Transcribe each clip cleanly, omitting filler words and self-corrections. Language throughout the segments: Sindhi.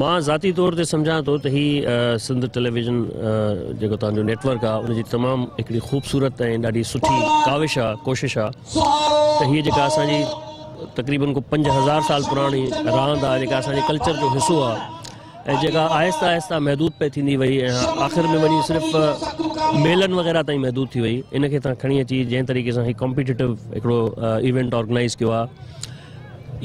مان ذاتي طور تي سمجهان ٿو ته هي سنڌ ٽيليويزن جيڪو توهان جو نيٽ ورڪ آهي ان جي تمام هڪڙي خوبصورت ۽ ڏاڍي سٺي ڪاوش آهي، ڪوشش آهي ته هيء جيڪا اسان جي تقريبن ڪو 5000 سال پراڻي راند آهي، جيڪا اسان جي ڪلچر جو حصو آهي ۽ جيڪا آهستي آهستي محدود پئي ٿيندي وئي ۽ آخر ۾ وڃي صرف ميلن وغيره تائين محدود ٿي وئي، ان کي توهان کڻي اچي جنهن طريقي سان هي ڪمپيٽيٽو هڪڙو ايونٽ آرگنائيز ڪيو آهي،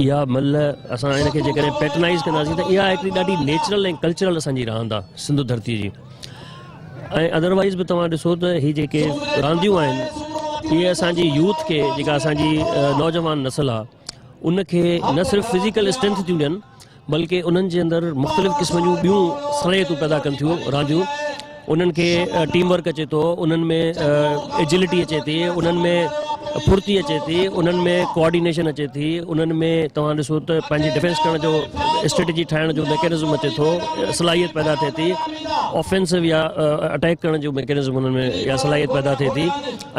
اها ملهه اسان ان کي جيڪڏهن پيٽرنائيز ڪنداسين ته اها هڪڙي ڏاڍي نيچرل ۽ ڪلچرل اسان جي راند آهي سنڌ ڌرتي جي. ۽ ادروائيز به توهان ڏسو ته هي جيڪي رانديون آهن اهي اسان جي يوٿ کي، جيڪا اسان جي نوجوان نسل آهي، ان کي نه صرف فزيڪل اسٽرينٿ ٿيون ڏين بلڪه انهن جي اندر مختلف قسم جون ٻيون صلاحيتون پيدا ڪن ٿيون رانديون. انهن کي ٽيم ورڪ اچي ٿو، انهن ۾ ايجلٽي اچي ٿي، انهن ۾ ڦرتي اچي ٿي، انهن ۾ ڪوآرڊينيشن اچي ٿي، انهن ۾ توهان ڏسو ته پنهنجي ڊفينس ڪرڻ جو اسٽريٽجي ٺاهڻ جو ميڪنزم اچي ٿو، صلاحيت پيدا ٿئي ٿي، آفينسو يا اٽيڪ ڪرڻ جو ميڪنزم انهن ۾ يا صلاحيت پيدا ٿئي ٿي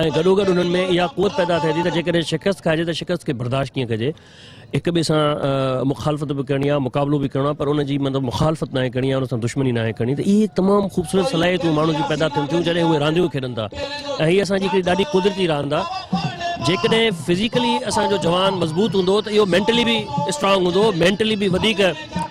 ۽ گڏوگڏ انهن ۾ اها قوت پيدا ٿئي ٿي ته جيڪڏهن شڪست کائجي ته شڪست کي برداشت ڪيئن ڪجي. هڪ ٻئي سان مخالفت به ڪرڻي آهي، مقابلو به ڪرڻو آهي، پر ان جي مطلب مخالفت ناهي ڪرڻي آهي، ان سان دشمني ناهي ڪرڻي. ته اهي تمام خوبصورت صلاحيتون ماڻهن جون پيدا ٿين ٿيون جڏهن اهي رانديون کيڏن ٿا ۽ هي اسان جي هڪڙي ڏاڍي قدرتي راند آهي. جيڪڏهن فزيڪلي اسان جو جوان مضبوط هوندو ته اهو مينٽلي به اسٽرانگ هوندو، مينٽلي به وڌيڪ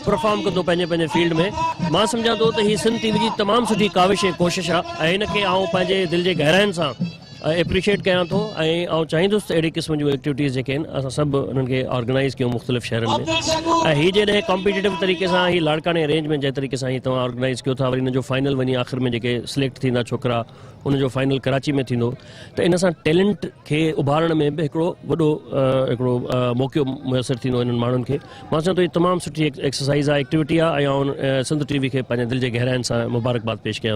پرفارم ڪندو پنهنجي پنهنجي فيلڊ ۾. مان سمجهان ٿو ته هي سنڌ ٽي وي جي تمام سٺي ڪاوش ۽ ڪوشش آهي ۽ هن کي آئون پنهنجي دل جي گهراين سان ايپريشيٽ ڪيان ٿو ۽ آئون چاهيندس ته اهڙي قسم جون ايڪٽيوٽيز جيڪي آهن اسان سڀ انهن کي آرگنائيز ڪيون مختلف شهرن ۾. ۽ هي جڏهن ڪامپيٽيٽو طريقي سان هي لاڙڪاڻي رينج ۾ جنهن طريقي سان هي توهان آرگنائيز ڪيو ٿا، وري ان جو فائنل وڃي آخر ۾ جيڪي سليڪٽ ٿيندا ڇوڪرا ان جو فائنل ڪراچي ۾ ٿيندو ته ان سان ٽيلنٽ کي اڀارڻ ۾ به هڪڙو وڏو هڪڙو موقعو ميسر ٿيندو انهن ماڻهن کي. مان چوان ٿو هي تمام سٺي ايڪسرسائيز آهي، ايڪٽيوٽي آهي ۽ آئون سنڌ ٽي وي کي پنهنجي دل جي گهراين سان مبارڪباد پيش ڪيان ٿو.